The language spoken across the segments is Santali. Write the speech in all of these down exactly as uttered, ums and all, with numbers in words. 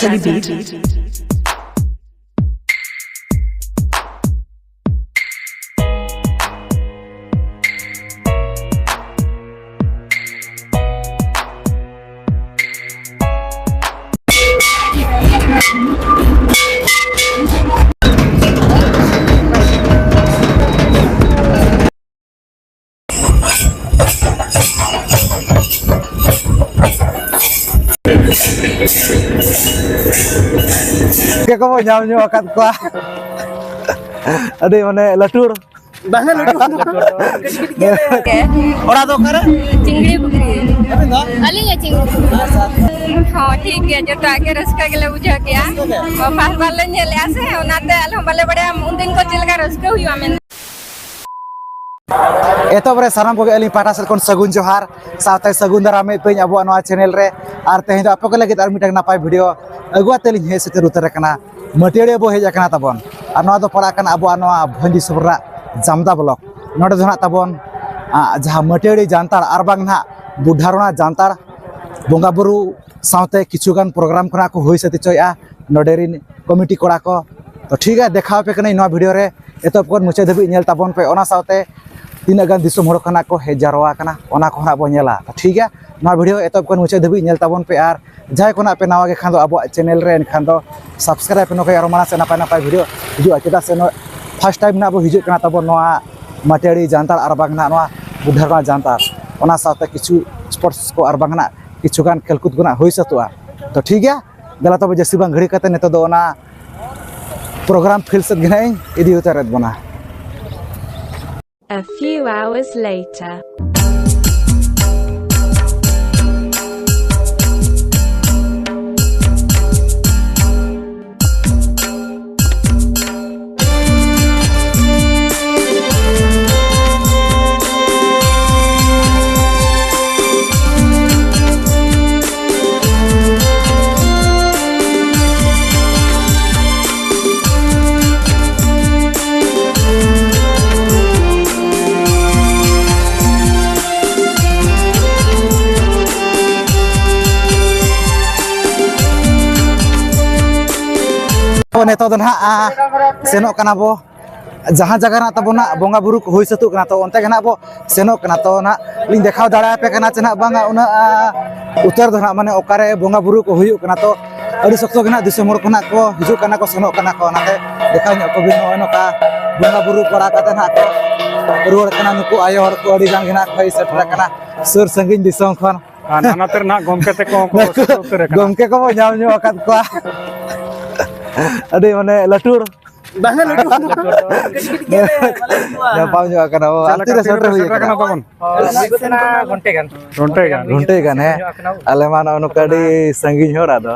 Study Beat. ᱪᱮᱫ ᱠᱚᱵᱚ ᱧᱟᱢ ᱧᱚᱜ ᱟᱠᱟᱫ ᱠᱚᱣᱟ᱾ ᱟᱹᱰᱤ ᱢᱟᱱᱮ ᱞᱟᱹᱴᱩ ᱦᱚᱲ᱾ ᱵᱟᱝᱟ, ᱞᱟᱹᱴᱩ ᱦᱚᱲ᱾ ᱚᱲᱟᱜ ᱫᱚ ᱚᱠᱟᱨᱮ? ᱪᱤᱝᱲᱤ ᱯᱩᱠᱷᱨᱤ᱾ ᱟᱹᱵᱤᱱ ᱫᱚ? ᱟᱹᱞᱤᱧ ᱦᱚᱸ ᱪᱤᱝᱲᱤ ᱯᱩᱠᱷᱨᱤ᱾ ᱟᱪᱪᱷᱟ᱾ ᱦᱚᱸ, ᱴᱷᱤᱠ ᱜᱮᱭᱟ, ᱡᱚᱛᱚᱣᱟᱜ ᱜᱮ ᱨᱟᱹᱥᱠᱟᱹ ᱜᱮᱞᱮ ᱵᱩᱡᱷᱟᱹᱣ ᱠᱮᱜᱼᱟ᱾ ᱨᱟᱹᱥᱠᱟᱹ ᱜᱮ? ᱚ, ᱯᱷᱟᱥᱴ ᱵᱟᱨ ᱞᱮ ᱧᱮᱞᱮᱜᱼᱟ ᱥᱮ, ᱚᱱᱟᱛᱮ ᱟᱞᱮ ᱦᱚᱸ ᱵᱟᱞᱮ ᱵᱟᱲᱟᱭᱟ ᱩᱱᱫᱤᱱ ᱠᱚ ᱪᱮᱫ ᱞᱮᱠᱟ ᱨᱟᱹᱥᱠᱟᱹ ᱦᱩᱭᱩᱜᱼᱟ ᱢᱮᱱᱛᱮ᱾ ᱮᱛᱚᱦᱚᱵ ᱨᱮ ᱥᱟᱱᱟᱢ ᱠᱚᱜᱮ ᱟᱹᱞᱤᱧ ᱯᱟᱦᱴᱟ ᱥᱮᱫ ᱠᱷᱚᱱ ᱥᱟᱹᱜᱩᱱ ᱡᱚᱦᱟᱨ, ᱥᱟᱶᱛᱮ ᱥᱟᱹᱜᱩᱱ ᱫᱟᱨᱟᱢᱮᱫ ᱯᱮᱭᱟᱹᱧ ᱟᱵᱚᱣᱟᱜ ᱱᱚᱣᱟ ᱪᱮᱱᱮᱞ ᱨᱮ᱾ ᱟᱨ ᱛᱮᱦᱮᱧ ᱫᱚ ᱟᱯᱮ ᱠᱚ ᱞᱟᱹᱜᱤᱫ ᱟᱨ ᱢᱤᱫᱴᱟᱝ ᱱᱟᱯᱟᱭ ᱵᱷᱤᱰᱤᱭᱳ ᱟᱹᱜᱩ ᱟᱛᱮ ᱞᱤᱧ ᱦᱮᱡ ᱥᱮᱴᱮᱨ ᱩᱛᱟᱹᱨ ᱟᱠᱟᱱᱟ᱾ ᱢᱟᱹᱴᱤᱭᱟᱹᱲᱤᱭᱟᱹ ᱵᱚ ᱦᱮᱡ ᱟᱠᱟᱱᱟ ᱛᱟᱵᱚᱱ, ᱟᱨ ᱱᱚᱣᱟ ᱫᱚ ᱯᱟᱲᱟᱜ ᱠᱟᱱᱟ ᱟᱵᱚᱣᱟᱜ ᱱᱚᱣᱟ ᱵᱷᱚᱸᱡᱽ ᱫᱤᱥᱚᱢ ᱨᱮᱱᱟᱜ ᱡᱟᱢᱫᱟ ᱵᱞᱚᱠ᱾ ᱱᱚᱰᱮ ᱫᱚ ᱱᱟᱦᱟᱜ ᱛᱟᱵᱚᱱ, ᱟ, ᱡᱟᱦᱟᱸ ᱢᱟᱹᱴᱤᱭᱟᱹᱲᱤ ᱡᱟᱱᱛᱟᱲ ᱟᱨ ᱵᱟᱝ ᱱᱟᱦᱟᱜ ᱵᱩᱰᱷᱟᱨᱚᱱᱟ ᱡᱟᱱᱛᱟᱲ ᱵᱚᱸᱜᱟ ᱵᱩᱨᱩ ᱥᱟᱶᱛᱮ ᱠᱤᱪᱷᱩ ᱜᱟᱱ ᱯᱨᱳᱜᱨᱟᱢ ᱠᱚ ᱱᱟᱦᱟᱜ ᱠᱚ ᱦᱩᱭ ᱥᱟᱹᱛ ᱦᱚᱪᱚᱭᱮᱫᱼᱟ ᱱᱚᱰᱮ ᱨᱤᱱ ᱠᱚᱢᱤᱴᱤ ᱠᱚᱲᱟ ᱠᱚ᱾ ᱛᱚ ᱴᱷᱤᱠ ᱜᱮᱭᱟ, ᱫᱮᱠᱷᱟᱣ ᱟᱯᱮ ᱠᱟᱹᱱᱟᱹᱧ ᱱᱚᱣᱟ ᱵᱷᱤᱰᱤᱭᱳ ᱨᱮ᱾ ᱮᱛᱚᱦᱚᱵ ᱠᱷᱚᱱ ᱢᱩᱪᱟᱹᱫ ᱫᱷᱟᱹᱵᱤᱡ ᱧᱮᱞ ᱛᱟᱵᱚᱱ ᱯᱮ, ᱚᱱᱟ ᱥᱟᱶᱛᱮ ᱛᱤᱱᱟᱹᱜ ᱜᱟᱱ ᱫᱤᱥᱚᱢ ᱦᱚᱲ ᱠᱚ ᱱᱟᱜ ᱠᱚ ᱦᱮᱡ ᱡᱟᱨᱣᱟ ᱟᱠᱟᱱᱟ, ᱚᱱᱟ ᱠᱚᱦᱚᱸ ᱱᱟᱜ ᱵᱚᱱ ᱧᱮᱞᱟ᱾ ᱛᱚ ᱴᱷᱤᱠ ᱜᱮᱭᱟ, ᱱᱚᱣᱟ ᱵᱷᱤᱰᱤᱭᱳ ᱮᱛᱚᱦᱚᱵ ᱠᱷᱚᱱ ᱢᱩᱪᱟᱹᱫ ᱫᱷᱟᱹᱵᱤᱡ ᱧᱮᱞ ᱛᱟᱵᱚᱱ ᱯᱮ, ᱟᱨ ᱡᱟᱦᱟᱸᱭ ᱠᱚ ᱱᱟᱜ ᱯᱮ ᱱᱟᱣᱟ ᱜᱮ ᱠᱷᱟᱱ ᱫᱚ ᱟᱵᱚᱣᱟᱜ ᱪᱮᱱᱮᱞ ᱨᱮ, ᱮᱱᱠᱷᱟᱱ ᱫᱚ ᱥᱟᱵᱥᱠᱨᱟᱭᱤᱵᱽ ᱯᱮ, ᱱᱚᱝᱠᱟ ᱟᱨᱚ ᱢᱟᱲᱟᱝ ᱥᱮᱫ ᱱᱟᱯᱟᱭ ᱱᱟᱯᱟᱭ ᱵᱷᱤᱰᱤᱭᱳ ᱦᱤᱡᱩᱜᱼᱟ᱾ ᱪᱮᱫᱟᱜ ᱥᱮ ᱱᱚᱣᱟ ᱯᱷᱟᱥᱴ ᱴᱟᱭᱤᱢ ᱱᱟᱜ ᱵᱚ ᱦᱤᱡᱩᱜ ᱠᱟᱱᱟ ᱛᱟᱵᱚᱱ ᱱᱚᱣᱟ ᱢᱟᱹᱴᱤᱭᱟᱹᱲᱤ ᱡᱟᱱᱛᱟᱲ ᱟᱨ ᱵᱟᱝ ᱱᱟᱜ ᱱᱚᱣᱟ ᱵᱩᱰᱷᱟᱨᱚᱱᱟ ᱡᱟᱱᱛᱟᱲ, ᱚᱱᱟ ᱥᱟᱶᱛᱮ ᱠᱤᱪᱷᱩ ᱥᱯᱳᱨᱴᱥ ᱠᱚ ᱟᱨ ᱵᱟᱝ ᱱᱟᱜ ᱠᱤᱪᱷᱩ ᱜᱟᱱ ᱠᱷᱮᱞ ᱠᱩᱫ ᱠᱚ ᱱᱟᱜ ᱦᱩᱭ ᱥᱟᱹᱛᱚᱜᱼᱟ᱾ ᱛᱚ ᱴᱷᱤᱠ ᱜᱮᱭᱟ, ᱫᱮᱞᱟ ᱛᱚᱵᱮ ᱡᱟᱹᱥᱛᱤ ᱵᱟᱝ ᱜᱷᱟᱹᱲᱤ ᱠᱟᱛᱮ ᱱᱤᱛᱚᱜ ᱫᱚ ᱚᱱᱟ ᱯᱨᱳᱜᱨᱟᱢ ᱯᱷᱤᱞᱰ ᱥᱮᱫ ᱜᱮ ᱱᱟᱜ ᱤᱧ ᱤᱫᱤ ᱩᱛᱟᱹᱨᱮᱫ ᱵᱚᱱᱟ᱾ A few hours later. ᱛᱚ ᱱᱤᱛᱚᱜ ᱫᱚ ᱱᱟᱦᱟᱜ, ᱟ, ᱥᱮᱱᱚᱜ ᱠᱟᱱᱟ ᱵᱚ, ᱡᱟᱦᱟᱸ ᱡᱟᱭᱜᱟ ᱨᱮᱱᱟᱜ ᱛᱟᱵᱚᱱ ᱱᱟᱜ ᱵᱚᱸᱜᱟ ᱵᱩᱨᱩ ᱠᱚ ᱦᱩᱭ ᱥᱟᱹᱛᱚᱜ ᱠᱟᱱᱟ, ᱛᱚ ᱚᱱᱛᱮ ᱜᱮ ᱱᱟᱜ ᱵᱚ ᱥᱮᱱᱚᱜ ᱠᱟᱱᱟ᱾ ᱛᱚ ᱱᱟᱜ ᱞᱤᱧ ᱫᱮᱠᱷᱟᱣ ᱫᱟᱲᱮᱭᱟᱯᱮ ᱠᱟᱱᱟ ᱪᱮ ᱱᱟᱜ ᱵᱟᱝᱟ, ᱩᱱᱟᱹᱜ, ᱟ, ᱩᱛᱟᱹᱨ ᱫᱚ ᱱᱟᱜ, ᱢᱟᱱᱮ ᱚᱠᱟᱨᱮ ᱵᱚᱸᱜᱟ ᱵᱩᱨᱩ ᱠᱚ ᱦᱩᱭᱩᱜ ᱠᱟᱱᱟ᱾ ᱛᱚ ᱟᱹᱰᱤ ᱥᱚᱠᱛᱚ ᱜᱮ ᱱᱟᱜ ᱫᱤᱥᱚᱢ ᱦᱚᱲ ᱠᱚ ᱱᱟᱜ ᱠᱚ ᱦᱤᱡᱩᱜ ᱠᱟᱱᱟ ᱠᱚ, ᱥᱮᱱᱚᱜ ᱠᱟᱱᱟ ᱠᱚ, ᱚᱱᱟᱛᱮ ᱫᱮᱠᱷᱟᱣ ᱧᱚᱜ ᱠᱚᱵᱤᱱ ᱱᱚᱜᱼᱚᱭ ᱱᱚᱝᱠᱟ ᱵᱚᱸᱜᱟ ᱵᱩᱨᱩ ᱠᱚᱨᱟᱣ ᱠᱟᱛᱮ ᱱᱟᱜ ᱠᱚ ᱨᱩᱣᱟᱹᱲ ᱠᱟᱱᱟ᱾ ᱱᱩᱠᱩ ᱟᱭᱳ ᱦᱚᱲ ᱠᱚ ᱟᱹᱰᱤ ᱜᱟᱱ ᱜᱮ ᱱᱟᱜ ᱠᱚ ᱦᱮᱡ ᱥᱮᱴᱮᱨ ᱟᱠᱟᱱᱟ ᱥᱩᱨ ᱥᱟᱺᱜᱤᱧ ᱫᱤᱥᱚᱢ ᱠᱷᱚᱱ᱾ ᱟᱨ ᱱᱟᱱᱟ ᱛᱮᱨ ᱱᱟᱜ ᱜᱚᱢᱠᱮ ᱛᱮᱠᱚ ᱦᱚᱸ ᱠᱚ ᱥᱮᱴᱮᱨ ᱩᱛᱟᱹᱨ ᱟᱠᱟᱱᱟ᱾ ᱜᱚᱢᱠᱮ ᱠᱚᱵᱚ ᱧᱟᱢ ᱧᱚᱜ ᱟᱠᱟᱫ ᱠᱚᱣᱟ᱾ ᱟᱹᱰᱤ ᱢᱟᱱᱮ ᱞᱟᱹᱴᱩ ᱦᱚᱲ᱾ ᱵᱟᱝᱟ, ᱞᱟᱹᱴᱩ ᱦᱚᱲ ᱫᱚ ᱵᱟᱝ᱾ ᱠᱟᱹᱴᱤᱡ ᱠᱟᱹᱴᱤᱡ ᱜᱮ ᱢᱟᱞᱮ ᱠᱚᱣᱟ᱾ ᱧᱟᱯᱟᱢ ᱧᱚᱜ ᱟᱠᱟᱱᱟ ᱵᱚ᱾ ᱪᱮᱫ ᱟᱨ ᱞᱮᱠᱟ ᱛᱤᱨᱮ ᱛᱤᱨᱮ ᱥᱮᱴᱮᱨ ᱦᱩᱭ ᱥᱮᱴᱮᱨ ᱟᱠᱟᱱᱟ? ᱟᱠᱟᱱᱟ ᱛᱟᱵᱚᱱ? ᱦᱩᱭᱩᱜ ᱠᱟᱱᱟ ᱜᱷᱚᱱᱴᱮ ᱜᱟᱱ᱾ ᱜᱷᱚᱱᱴᱮ ᱜᱟᱱ᱾ ᱜᱷᱚᱱᱴᱮ ᱜᱟᱱ, ᱦᱮᱸ᱾ ᱧᱚᱜ ᱟᱠᱟᱱᱟ ᱵᱚ᱾ ᱟᱞᱮ ᱢᱟ ᱱᱚᱜᱼᱚ ᱱᱚᱝᱠᱟ ᱟᱹᱰᱤ ᱥᱟᱺᱜᱤᱧ ᱦᱚᱲ ᱟᱫᱚ᱾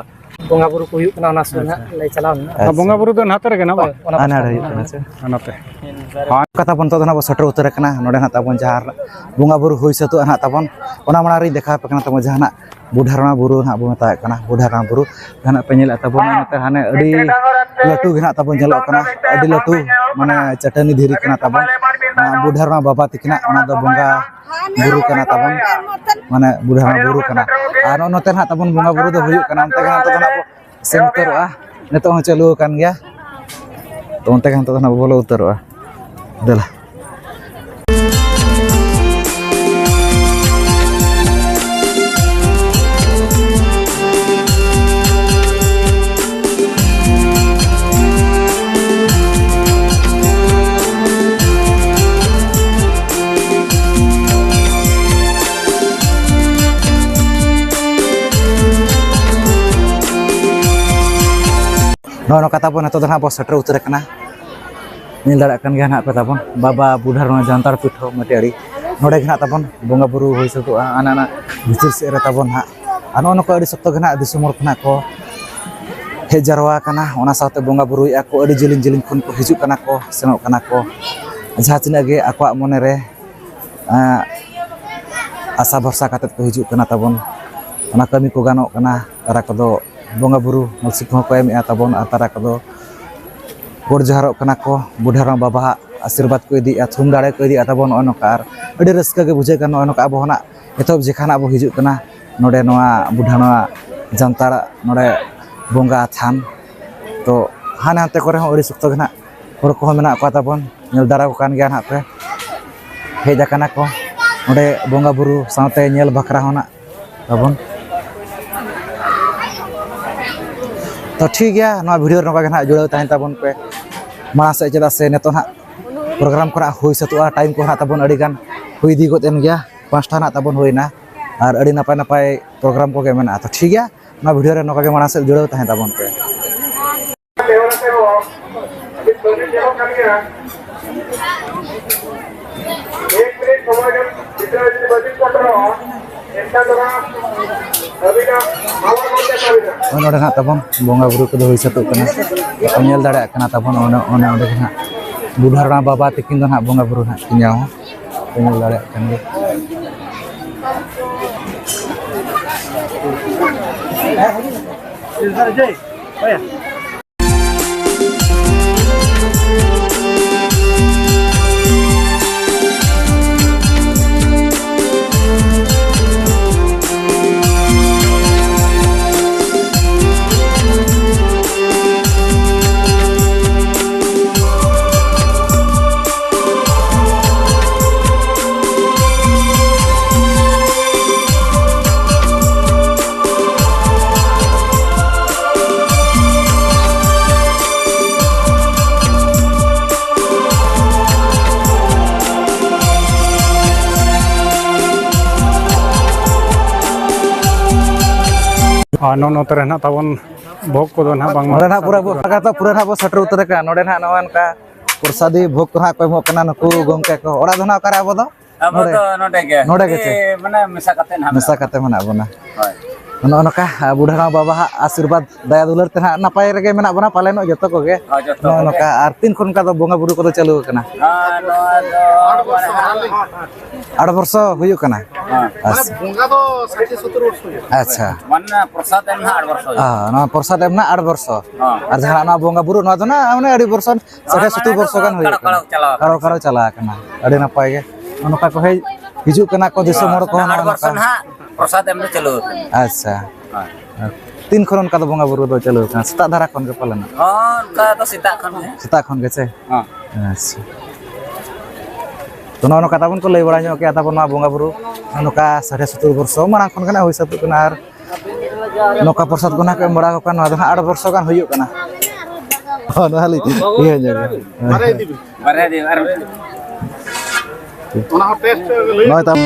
ᱵᱚᱸᱜᱟ ᱵᱩᱨᱩ ᱠᱚ ᱦᱩᱭᱩᱜ ᱠᱟᱱᱟ, ᱚᱱᱟ ᱥᱩᱨ ᱨᱮ ᱦᱟᱸᱜ ᱞᱮ ᱪᱟᱞᱟᱣ ᱞᱮᱱᱟ᱾ ᱟᱪᱪᱷᱟ᱾ ᱵᱚᱸᱜᱟ ᱵᱩᱨᱩ ᱫᱚ ᱱᱟᱛᱮ ᱨᱮᱜᱮ ᱱᱟ ᱵᱟᱝ? ᱦᱳᱭ, ᱚᱱᱟ ᱟᱨ ᱯᱟᱥᱴᱟ ᱱᱟᱰᱮ ᱨᱮ᱾ ᱦᱩᱭᱩᱜ ᱠᱟᱱᱟ ᱥᱮ? ᱱᱟᱛᱮ᱾ ᱠᱟᱛᱷᱟ ᱵᱚᱱ ᱛᱚ ᱱᱟᱜ ᱵᱚ ᱥᱮᱴᱮᱨ ᱩᱛᱟᱹᱨ ᱟᱠᱟᱱᱟ ᱱᱚᱰᱮ ᱱᱟᱜ ᱛᱟᱵᱚᱱ, ᱡᱟᱦᱟᱸ ᱵᱚᱸᱜᱟ ᱵᱩᱨᱩ ᱦᱩᱭ ᱥᱟᱹᱛᱚᱜᱼᱟ ᱱᱟᱜ ᱛᱟᱵᱚᱱ᱾ ᱚᱱᱟ ᱢᱟᱲᱟᱝ ᱨᱤᱧ ᱫᱮᱠᱷᱟᱣ ᱟᱯᱮ ᱠᱟᱱᱟ ᱛᱟᱵᱚᱱ ᱡᱟᱦᱟᱱᱟᱜ ᱵᱩᱰᱷᱟ ᱨᱟᱢᱟ ᱵᱩᱨᱩ ᱱᱟᱜ ᱵᱚ ᱢᱮᱛᱟᱣᱟᱜ ᱠᱟᱱᱟ᱾ ᱵᱩᱰᱷᱟ ᱨᱟᱢᱟ ᱵᱩᱨᱩ ᱡᱟᱦᱟᱱᱟᱜ ᱯᱮ ᱧᱮᱞᱮᱫ ᱛᱟᱵᱚᱱᱟ, ᱱᱚᱛᱮ ᱦᱟᱱᱮ ᱟᱹᱰᱤ ᱞᱟᱹᱴᱩ ᱜᱮ ᱱᱟᱜ ᱛᱟᱵᱚᱱ ᱧᱮᱞᱚᱜ ᱠᱟᱱᱟ, ᱟᱹᱰᱤ ᱞᱟᱹᱴᱩ ᱢᱟᱱᱮ ᱪᱟᱹᱴᱟᱹᱱᱤ ᱫᱷᱤᱨᱤ ᱠᱟᱱᱟ ᱛᱟᱵᱚᱱ᱾ ᱚᱱᱟ ᱵᱩᱰᱷᱟ ᱨᱟᱢᱟ ᱵᱟᱵᱟ ᱛᱤᱠᱤᱱᱟᱜ ᱚᱱᱟ ᱫᱚ ᱵᱚᱸᱜᱟ ᱵᱩᱨᱩ ᱠᱟᱱᱟ ᱛᱟᱵᱚᱱ, ᱢᱟᱱᱮ ᱵᱩᱰᱷᱟ ᱨᱟᱢᱟ ᱵᱩᱨᱩ ᱠᱟᱱᱟ᱾ ᱟᱨ ᱱᱚᱜᱼᱚ ᱱᱚᱛᱮ ᱱᱟᱜ ᱛᱟᱵᱚᱱ ᱵᱚᱸᱜᱟ ᱵᱩᱨᱩ ᱫᱚ ᱦᱩᱭᱩᱜ ᱠᱟᱱᱟ, ᱚᱱᱛᱮ ᱜᱮ ᱱᱟᱜ ᱛᱟᱵᱚᱱ ᱟᱵᱚ ᱥᱮᱱ ᱩᱛᱟᱹᱨᱚᱜᱼᱟ᱾ ᱱᱤᱛᱚᱜ ᱦᱚᱸ ᱪᱟᱹᱞᱩ ᱟᱠᱟᱱ ᱜᱮᱭᱟ᱾ ᱛᱚ ᱚᱱᱛᱮ ᱜᱮ ᱱᱤᱛᱚᱜ ᱫᱚ ᱱᱟᱜ ᱵᱚᱞᱚ ᱩᱛᱟᱹᱨᱚᱜᱼᱟ᱾ ᱫᱮᱞᱟ᱾ ᱱᱚᱜᱼᱚ ᱱᱚᱝᱠᱟ ᱛᱟᱵᱚᱱ ᱱᱤᱛᱚᱜ ᱫᱚ ᱱᱟᱦᱟᱜ ᱵᱚᱱ ᱥᱮᱴᱮᱨ ᱩᱛᱟᱹᱨ ᱟᱠᱟᱱᱟ᱾ ᱧᱮᱞ ᱫᱟᱲᱮᱭᱟᱜ ᱠᱟᱱ ᱜᱮᱭᱟ ᱱᱟᱦᱟᱜ ᱯᱮ ᱛᱟᱵᱚᱱ ᱵᱟᱵᱟ ᱵᱩᱰᱷᱟ ᱨᱟᱢᱟ ᱡᱟᱱᱛᱟᱲ ᱯᱤᱴᱷᱟᱹ ᱢᱟᱹᱴᱤᱭᱟᱹᱲᱤ᱾ ᱱᱚᱰᱮ ᱜᱮ ᱱᱟᱦᱟᱜ ᱛᱟᱵᱚᱱ ᱵᱚᱸᱜᱟ ᱵᱩᱨᱩ ᱦᱩᱭ ᱥᱟᱹᱛᱚᱜᱼᱟ᱾ ᱚᱱᱟ ᱚᱱᱟ ᱵᱷᱤᱛᱤᱨ ᱥᱮᱫ ᱨᱮ ᱛᱟᱵᱚᱱ ᱱᱟᱦᱟᱜ ᱟᱨ ᱱᱚᱜᱼᱚ ᱱᱚᱝᱠᱟ ᱟᱹᱰᱤ ᱥᱚᱠᱛᱚ ᱜᱮ ᱱᱟᱦᱟᱜ ᱫᱤᱥᱚᱢ ᱦᱚᱲ ᱠᱷᱚᱱᱟᱜ ᱠᱚ ᱦᱮᱡ ᱡᱟᱨᱣᱟ ᱟᱠᱟᱱᱟ᱾ ᱚᱱᱟ ᱥᱟᱶᱛᱮ ᱵᱚᱸᱜᱟ ᱵᱩᱨᱩᱭᱮᱫᱼᱟ ᱠᱚ, ᱟᱹᱰᱤ ᱡᱮᱞᱮᱧ ᱡᱮᱞᱮᱧ ᱠᱷᱚᱱ ᱠᱚ ᱦᱤᱡᱩᱜ ᱠᱟᱱᱟ ᱠᱚ, ᱥᱮᱱᱚᱜ ᱠᱟᱱᱟ ᱠᱚ᱾ ᱡᱟᱦᱟᱸ ᱛᱤᱱᱟᱹᱜ ᱜᱮ ᱟᱠᱚᱣᱟᱜ ᱢᱚᱱᱮ ᱨᱮ ᱟᱸ, ᱟᱥᱟ ᱵᱷᱚᱨᱥᱟ ᱠᱟᱛᱮᱫ ᱠᱚ ᱦᱤᱡᱩᱜ ᱠᱟᱱᱟ ᱛᱟᱵᱚᱱ᱾ ᱚᱱᱟ ᱠᱟᱹᱢᱤ ᱠᱚ ᱜᱟᱱᱚᱜ ᱠᱟᱱᱟ᱾ ᱛᱟᱨᱟ ᱠᱚᱫᱚ ᱵᱚᱸᱜᱟ ᱵᱩᱨᱩ ᱢᱟᱹᱥᱤ ᱠᱚᱦᱚᱸ ᱠᱚ ᱮᱢᱮᱫᱼᱟ ᱛᱟᱵᱚᱱ, ᱟᱨ ᱛᱟᱨᱟ ᱠᱚᱫᱚ ᱜᱚᱰ ᱡᱚᱦᱟᱨᱚᱜ ᱠᱟᱱᱟ ᱠᱚ, ᱵᱩᱰᱷᱟ ᱨᱟᱢ ᱵᱟᱵᱟᱣᱟᱜ ᱟᱥᱤᱨᱵᱟᱫᱽ ᱠᱚ ᱤᱫᱤᱭᱮᱫᱼᱟ, ᱛᱷᱩᱢ ᱫᱟᱲᱮ ᱠᱚ ᱤᱫᱤᱭᱮᱫᱼᱟ ᱛᱟᱵᱚᱱ᱾ ᱱᱚᱜᱼᱚᱭ ᱱᱚᱝᱠᱟ ᱟᱨ ᱟᱹᱰᱤ ᱨᱟᱹᱥᱠᱟᱹ ᱜᱮ ᱵᱩᱡᱷᱟᱹᱜ ᱠᱟᱱᱟ᱾ ᱱᱚᱜᱼᱚᱭ ᱱᱚᱝᱠᱟ ᱟᱵᱚ ᱦᱚᱸ ᱱᱟᱜ ᱮᱛᱚᱦᱚᱵ ᱡᱮᱠᱷᱟ ᱱᱟᱜ ᱵᱚ ᱦᱤᱡᱩᱜ ᱠᱟᱱᱟ ᱱᱚᱰᱮ ᱱᱚᱣᱟ ᱵᱩᱰᱷᱟ ᱱᱚᱣᱟ ᱡᱟᱱᱛᱟᱲ ᱱᱚᱰᱮ ᱵᱚᱸᱜᱟ ᱛᱷᱟᱱ᱾ ᱛᱚ ᱦᱟᱱᱮ ᱦᱟᱱᱛᱮ ᱠᱚᱨᱮ ᱦᱚᱸ ᱟᱹᱰᱤ ᱥᱚᱠᱛᱚ ᱜᱮ ᱱᱟᱦᱟᱜ ᱦᱚᱲ ᱠᱚᱦᱚᱸ ᱢᱮᱱᱟᱜ ᱠᱚᱣᱟ ᱛᱟᱵᱚᱱ, ᱧᱮᱞ ᱫᱟᱨᱟ ᱠᱚ ᱠᱟᱱ ᱜᱮᱭᱟ ᱱᱟᱦᱟᱜ ᱯᱮ᱾ ᱦᱮᱡ ᱟᱠᱟᱱᱟ ᱠᱚ ᱚᱸᱰᱮ ᱵᱚᱸᱜᱟ ᱵᱩᱨᱩ ᱥᱟᱶᱛᱮ ᱧᱮᱞ ᱵᱟᱠᱷᱨᱟ ᱦᱚᱸ ᱱᱟᱜ ᱛᱟᱵᱚᱱ᱾ ᱛᱚ ᱴᱷᱤᱠ ᱜᱮᱭᱟ, ᱱᱚᱣᱟ video ᱨᱮ ᱱᱚᱝᱠᱟ ᱜᱮ ᱱᱟᱦᱟᱜ ᱡᱩᱲᱟᱹᱣ ᱛᱟᱦᱮᱱ ᱛᱟᱵᱚᱱ ᱯᱮ ᱢᱟᱲᱟᱝ ᱥᱮᱫ, ᱪᱮᱫᱟᱜ ᱥᱮ ᱱᱤᱛᱚᱜ ᱱᱟᱦᱟᱜ program ᱠᱚ ᱱᱟᱦᱟᱜ ᱦᱩᱭ ᱥᱟᱹᱛᱩᱜᱼᱟ, time ᱠᱚ ᱱᱟᱦᱟᱜ ᱛᱟᱵᱚᱱ ᱟᱹᱰᱤ ᱜᱟᱱ ᱦᱩᱭ ᱤᱫᱤ ᱜᱚᱫ ᱮᱱ ᱜᱮᱭᱟ, ᱯᱟᱸᱪᱴᱟ ᱱᱟᱦᱟᱜ ᱛᱟᱵᱚᱱ ᱦᱩᱭᱱᱟ ᱟᱨ ᱟᱹᱰᱤ ᱱᱟᱯᱟᱭ ᱱᱟᱯᱟᱭ program ᱠᱚᱜᱮ ᱢᱮᱱᱟᱜᱼᱟ᱾ ᱛᱚ ᱴᱷᱤᱠ ᱜᱮᱭᱟ, ᱱᱚᱣᱟ video ᱨᱮ ᱱᱚᱝᱠᱟ ᱜᱮ ᱢᱟᱲᱟᱝ ᱥᱮᱫ ᱡᱩᱲᱟᱹᱣ ᱛᱟᱦᱮᱸ ᱛᱟᱵᱚᱱ ᱯᱮ᱾ ᱱᱚᱜᱼᱚᱭ ᱱᱚᱰᱮ ᱱᱟᱦᱟᱜ ᱛᱟᱵᱚᱱ ᱵᱚᱸᱜᱟ ᱵᱩᱨᱩ ᱠᱚᱫᱚ ᱦᱩᱭ ᱥᱟᱹᱛᱚᱜ ᱠᱟᱱᱟ᱾ ᱧᱮᱞ ᱫᱟᱲᱮᱭᱟᱜ ᱠᱟᱱᱟ ᱛᱟᱵᱚᱱ, ᱚᱱᱮ, ᱚᱱᱮ ᱚᱸᱰᱮ ᱜᱮ ᱱᱟᱦᱟᱜ ᱵᱩᱰᱷᱟ ᱨᱟᱬᱟ ᱵᱟᱵᱟ ᱛᱤᱠᱤᱱ ᱫᱚ ᱱᱟᱦᱟᱜ ᱵᱚᱸᱜᱟ ᱵᱩᱨᱩ ᱱᱟᱦᱟᱜ ᱠᱤᱱ ᱧᱟᱢᱟ᱾ ᱯᱮ ᱧᱮᱞ ᱫᱟᱲᱮᱭᱟᱜ ᱠᱟᱱ ᱜᱮᱭᱟ᱾ ᱟᱨ ᱱᱚᱜᱼᱚ ᱱᱚᱛᱮ ᱨᱮ ᱱᱟᱦᱟᱜ ᱛᱟᱵᱚᱱ ᱵᱷᱳᱜᱽ ᱠᱚᱫᱚ ᱱᱟᱦᱟᱜ ᱵᱟᱝᱢᱟ ᱱᱚᱰᱮ ᱱᱟᱦᱟᱜ ᱯᱩᱨᱟᱹ ᱵᱚ-, ᱯᱩᱨᱟᱹ ᱱᱟᱦᱟᱜ ᱵᱚ ᱥᱮᱴᱮᱨ ᱩᱛᱟᱹᱨ ᱟᱠᱟᱱᱟ᱾ ᱱᱚᱰᱮ ᱱᱟᱦᱟᱜ ᱱᱚᱜᱼᱚᱭ ᱱᱚᱝᱠᱟ ᱯᱨᱚᱥᱟᱫᱤ ᱵᱷᱳᱜᱽ ᱠᱚ ᱱᱟᱦᱟᱜ ᱠᱚ ᱮᱢᱚᱜ ᱠᱟᱱᱟ ᱱᱩᱠᱩ ᱜᱚᱢᱠᱮ ᱠᱚ᱾ ᱚᱲᱟᱜ ᱫᱚ ᱱᱟᱦᱟᱜ ᱚᱠᱟᱨᱮ ᱟᱵᱚ ᱫᱚ? ᱟᱵᱚ ᱱᱚᱰᱮ᱾ ᱫᱚ ᱱᱚᱰᱮ ᱜᱮ᱾ ᱱᱚᱰᱮ ᱜᱮ ᱟᱹᱰᱤ ᱪᱮ? ᱢᱟᱱᱮ ᱢᱮᱥᱟ ᱠᱟᱛᱮ ᱱᱟᱦᱟᱜ ᱢᱮᱥᱟ ᱢᱮᱱᱟᱜ ᱠᱟᱛᱮ ᱵᱚᱱᱟ᱾ ᱢᱮᱱᱟᱜ ᱵᱚᱱᱟ᱾ ᱦᱳᱭ᱾ ᱱᱚᱜᱼᱚ ᱱᱚᱝᱠᱟ, ᱟᱨ ᱵᱩᱰᱷᱟ ᱨᱟᱢ ᱵᱟᱵᱟ ᱦᱟᱜ ᱟᱥᱤᱨᱵᱟᱫᱽ ᱫᱟᱭᱟ ᱫᱩᱞᱟᱹᱲ ᱛᱮ ᱱᱟᱦᱟᱜ ᱱᱟᱯᱟᱭ ᱨᱮᱜᱮ ᱢᱮᱱᱟᱜ ᱵᱚᱱᱟ ᱯᱟᱞᱮᱱᱚᱜ ᱡᱚᱛᱚ ᱠᱚᱜᱮ᱾ ᱦᱳᱭ, ᱡᱚᱛᱚ ᱱᱚᱜᱼᱚ ᱠᱚᱜᱮ᱾ ᱱᱚᱝᱠᱟ, ᱟᱨ ᱛᱤᱱ ᱠᱷᱚᱱ ᱚᱱᱠᱟ ᱫᱚ ᱵᱚᱸᱜᱟ ᱵᱩᱨᱩ ᱠᱚᱫᱚ ᱪᱟᱹᱞᱩ ᱟᱠᱟᱱᱟ? ᱦᱮᱸ, ᱱᱚᱣᱟ ᱫᱚ ᱢᱟᱱᱮ ᱟᱴ ᱵᱚᱨᱥᱚ ᱦᱩᱭᱩᱜ ᱠᱟᱱᱟ᱾ ᱦᱮᱸ᱾ ᱟᱪᱪᱷᱟ᱾ ᱵᱚᱸᱜᱟ ᱫᱚ ᱥᱟᱴᱷᱤ ᱥᱚᱛᱛᱚᱨ ᱵᱚᱨᱥᱚ ᱦᱩᱭᱩᱜᱼᱟ᱾ ᱟᱪᱪᱷᱟ᱾ ᱢᱟᱱᱮ ᱯᱨᱚᱥᱟᱫ ᱮᱢ ᱱᱟᱦᱟᱜ ᱟᱴ ᱵᱚᱨᱥᱚ ᱦᱩᱭᱩᱜᱼᱟ᱾ ᱦᱮᱸ, ᱱᱚᱣᱟ ᱯᱨᱚᱥᱟᱫ ᱮᱢ ᱱᱟᱦᱟᱜ ᱟᱴ ᱵᱚᱨᱥᱚ᱾ ᱦᱮᱸ᱾ ᱟᱨ ᱡᱟᱦᱟᱸ ᱱᱚᱣᱟ ᱵᱚᱸᱜᱟ ᱵᱩᱨᱩ, ᱱᱚᱣᱟ ᱫᱚ ᱱᱟᱦᱟᱜ ᱢᱟᱱᱮ ᱟᱹᱰᱤ ᱵᱚᱨᱥᱚ ᱥᱟᱴᱷᱮ ᱢᱟᱱᱮ ᱥᱚᱛᱛᱚᱨ ᱵᱚᱨᱥᱚ ᱜᱟᱱ ᱦᱩᱭᱩᱜ ᱠᱟᱲᱚ ᱠᱟᱱᱟ᱾ ᱠᱟᱲᱚ ᱪᱟᱞᱟᱣ ᱠᱟᱲᱚ ᱠᱟᱱᱟ᱾ ᱠᱟᱲᱚ ᱪᱟᱞᱟᱣ ᱟᱠᱟᱱᱟ᱾ ᱟᱹᱰᱤ ᱱᱟᱯᱟᱭ ᱜᱮ᱾ ᱱᱚᱜᱼᱚ ᱱᱚᱝᱠᱟ ᱠᱚ ᱦᱮᱡ ᱦᱤᱡᱩᱜ ᱠᱟᱱᱟ ᱠᱚ ᱫᱤᱥᱚᱢ ᱦᱚᱲ ᱠᱚᱦᱚᱸ ᱟᱴ ᱱᱚᱜᱼᱚ ᱵᱚᱨᱥᱚ ᱱᱚᱝᱠᱟ᱾ ᱱᱟᱦᱟᱜ ᱯᱨᱚᱥᱟᱫ ᱮᱢ ᱫᱚ ᱪᱟᱹᱞᱩ ᱟᱠᱟᱱᱟ᱾ ᱟᱪᱪᱷᱟ᱾ ᱦᱳᱭ᱾ ᱛᱤᱱ ᱠᱷᱚᱱ ᱚᱱᱠᱟ ᱫᱚ ᱵᱚᱸᱜᱟ ᱵᱩᱨᱩ ᱫᱚ ᱪᱟᱹᱞᱩ ᱟᱠᱟᱱᱟ? ᱥᱮᱛᱟᱜ ᱫᱷᱟᱨᱟ ᱠᱷᱚᱱ ᱜᱮ ᱯᱟᱞᱮᱱ? ᱦᱚᱸ, ᱚᱱᱠᱟ ᱫᱚ ᱥᱮᱛᱟᱜ ᱠᱷᱚᱱ ᱜᱮ᱾ ᱥᱮᱛᱟᱜ ᱠᱷᱚᱱ ᱜᱮ ᱥᱮ? ᱦᱚᱸ᱾ ᱟᱪᱪᱷᱟ᱾ ᱛᱚ, ᱱᱚᱜᱼᱚ ᱱᱚᱝᱠᱟ ᱛᱟᱵᱚᱱ ᱠᱚ ᱞᱟᱹᱭ ᱵᱟᱲᱟ ᱧᱚᱜ ᱠᱮᱜᱼᱟ ᱛᱟᱵᱚᱱ ᱱᱚᱣᱟ ᱵᱚᱸᱜᱟ ᱵᱩᱨᱩ ᱱᱚᱝᱠᱟ ᱥᱟᱲᱮ ᱥᱚᱛᱛᱚᱨ ᱵᱚᱨᱥᱚ ᱢᱟᱲᱟᱝ ᱠᱷᱚᱱ ᱜᱮ ᱱᱟᱜ ᱦᱩᱭ ᱥᱟᱹᱛᱚᱜ ᱠᱟᱱᱟ᱾ ᱟᱨ ᱱᱚᱝᱠᱟ ᱯᱨᱚᱥᱟᱫ ᱠᱚ ᱱᱟᱜ ᱠᱚ ᱮᱢ ᱵᱟᱲᱟ ᱟᱠᱚ ᱠᱟᱱᱟ, ᱱᱚᱣᱟ ᱫᱚ ᱱᱟᱜ ᱟᱴ ᱵᱚᱨᱥᱚ ᱜᱟᱱ ᱦᱩᱭᱩᱜ ᱠᱟᱱᱟ᱾ ᱦᱚᱸ, ᱱᱚᱣᱟ ᱞᱤᱧ ᱤᱭᱟᱹ ᱧᱚᱜ᱾ ᱵᱟᱨᱭᱟ ᱤᱫᱤ ᱵᱤᱱ᱾ ᱵᱟᱨᱭᱟ ᱤᱫᱤ ᱵᱤᱱ, ᱟᱨ ᱢᱤᱫᱴᱮᱱ᱾ ᱚᱱᱟ ᱦᱚᱸ ᱴᱮᱥᱴ ᱞᱟᱹᱭ᱾ ᱱᱚᱜᱼᱚᱭ ᱛᱟᱢ᱾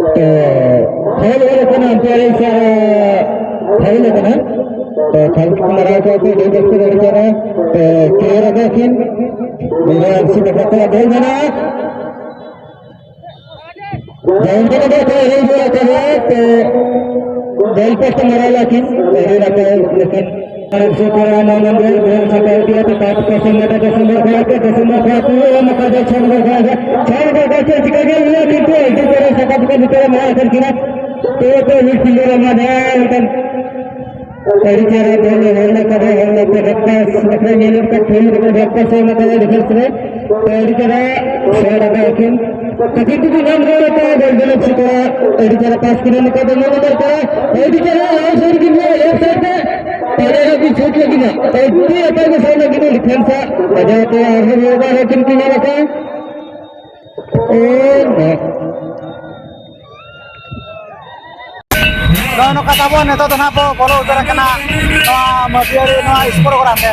ᱛᱚ ᱯᱷᱟᱭᱤᱞ ᱦᱩᱭ ᱟᱠᱟᱱᱟ, ᱟᱢᱯᱟᱭᱟᱨ ᱥᱟᱨ ᱯᱷᱟᱭᱤᱞ ᱟᱠᱟᱱᱟ᱾ ᱛᱚ ᱯᱷᱟᱭᱤᱞ ᱠᱚ ᱢᱟᱨᱟᱣ ᱠᱚ ᱠᱚ ᱟᱹᱰᱤ ᱡᱟᱹᱥᱛᱤ ᱫᱟᱲᱮ ᱠᱟᱱᱟ᱾ ᱛᱚ ᱠᱞᱤᱭᱟᱨ ᱟᱠᱟᱫ ᱠᱤᱱ ᱱᱤᱭᱟᱹ ᱥᱤᱫᱷᱟᱹ ᱠᱟᱛᱮ ᱵᱚᱞ ᱢᱮᱱᱟᱜᱼᱟ᱾ ᱡᱟᱦᱟᱸ ᱫᱚ ᱠᱚ ᱦᱩᱭ ᱟᱠᱟᱱᱟ᱾ ᱛᱚ ᱵᱚᱞ ᱯᱮ ᱢᱟᱨᱟᱣ ᱞᱟᱹᱜᱤᱫ ᱟᱹᱰᱤ ᱱᱟᱯᱟᱭ ᱞᱮᱠᱟᱱ ᱟᱨ ᱥᱮ ᱠᱚᱲᱟ ᱱᱚᱣᱟ ᱢᱚᱱᱫᱤᱨ ᱵᱚᱞ ᱥᱟᱯᱲᱟᱣ ᱤᱫᱤᱭᱟ᱾ ᱛᱚ ᱛᱟᱨ ᱯᱟᱥᱮ ᱢᱮᱴᱟ ᱠᱚ ᱥᱚᱢᱚᱨ ᱠᱚ ᱟᱛᱮ ᱠᱚ ᱥᱚᱢᱚᱨ ᱠᱚ ᱟᱛᱮ ᱚᱱᱟ ᱠᱚ ᱫᱚ ᱪᱷᱟᱱ ᱜᱚ ᱠᱚ ᱪᱷᱟᱱ ᱜᱚ ᱠᱚ ᱪᱮᱫ ᱪᱤᱠᱟᱹ ᱜᱮ ᱦᱩᱭᱩᱜᱼᱟ, ᱠᱤᱱᱛᱩ ᱟᱹᱰᱤ ᱪᱮᱦᱨᱟ ᱥᱟᱯᱟᱵ ᱠᱚ ᱵᱷᱤᱛᱟᱹᱨ ᱢᱮᱱᱟᱜ ᱟᱠᱟᱫ ᱠᱤᱱᱟ᱾ ᱛᱚ ᱛᱚ ᱢᱤᱫ ᱯᱤᱞᱰᱟᱨ ᱚᱱᱟ ᱫᱚ ᱢᱤᱫᱴᱟᱝ ᱟᱹᱰᱤ ᱪᱮᱦᱨᱟ ᱵᱚᱞ ᱮ ᱦᱚᱲ ᱞᱮᱠᱟ ᱫᱚ ᱦᱚᱲ ᱞᱮᱠᱟ ᱨᱮᱠᱴᱟᱥ ᱵᱟᱠᱷᱨᱟ ᱧᱮᱞ ᱞᱮᱠᱟ ᱯᱷᱤᱞᱰ ᱨᱮᱠᱚ ᱨᱮᱠᱴᱟᱥ ᱮ ᱮᱢ ᱟᱠᱟᱫᱟ ᱰᱤᱯᱷᱮᱱᱥ ᱨᱮ᱾ ᱛᱚ ᱟᱹᱰᱤ ᱪᱮᱦᱨᱟ ᱥᱮᱴ ᱟᱠᱟᱫᱟ ᱠᱤᱱ᱾ ᱛᱟᱹᱠᱤᱱ ᱛᱮᱠᱚ ᱧᱟᱢ ᱨᱩᱣᱟᱹᱲ ᱟᱠᱟᱫᱟ ᱵᱚᱞ ᱡᱟᱹᱱᱤᱡ ᱥᱮ ᱠᱚᱲᱟ ᱟᱹᱰᱤ ᱪᱮᱦᱨᱟ ᱯᱟᱥ ᱠᱮᱫᱟ ᱱᱚᱝᱠᱟ ᱫᱚ ᱧᱮᱞ ᱫᱚᱨᱠᱟᱨ᱾ ᱟᱹᱰᱤ ᱪᱮᱦᱨᱟ ᱞᱟᱦᱟ ᱥᱮᱫ ᱠᱤᱱ ᱞᱮᱯᱷᱴ ᱥᱟᱭᱤᱰ ᱛᱮ ᱯᱟᱭᱨᱟ ᱨᱮ ᱠᱤᱱ ᱥᱩᱴ ᱞᱟᱹᱜᱤᱫ ᱟᱹᱰᱤ ᱱᱟᱯᱟᱭ ᱠᱚ ᱥᱟᱵ ᱞᱟᱹᱜᱤᱫ ᱰᱤᱯᱷᱮᱱᱥ ᱟᱜ ᱵᱟᱡᱟᱣ ᱛᱮ ᱟᱨᱦᱚᱸ ᱨᱩᱣᱟᱹᱲ ᱟᱨᱦᱚᱸ ᱠᱤᱱ ᱧᱟᱢ ᱟᱠᱟᱫᱟ᱾ ᱮ ᱱᱚ᱾ ᱱᱚᱜᱼᱚᱭ ᱱᱚᱝᱠᱟ ᱛᱟᱵᱚᱱ ᱱᱤᱛᱚᱜ ᱫᱚ ᱱᱟᱦᱟᱜ ᱵᱚ ᱵᱚᱞᱚ ᱩᱛᱟᱹᱨ ᱟᱠᱟᱱᱟ ᱱᱚᱣᱟ ᱢᱟᱹᱴᱤᱭᱟᱹᱲᱤ ᱱᱚᱣᱟ ᱥᱯᱳᱨᱴ ᱜᱨᱟᱣᱩᱱᱰ ᱨᱮ᱾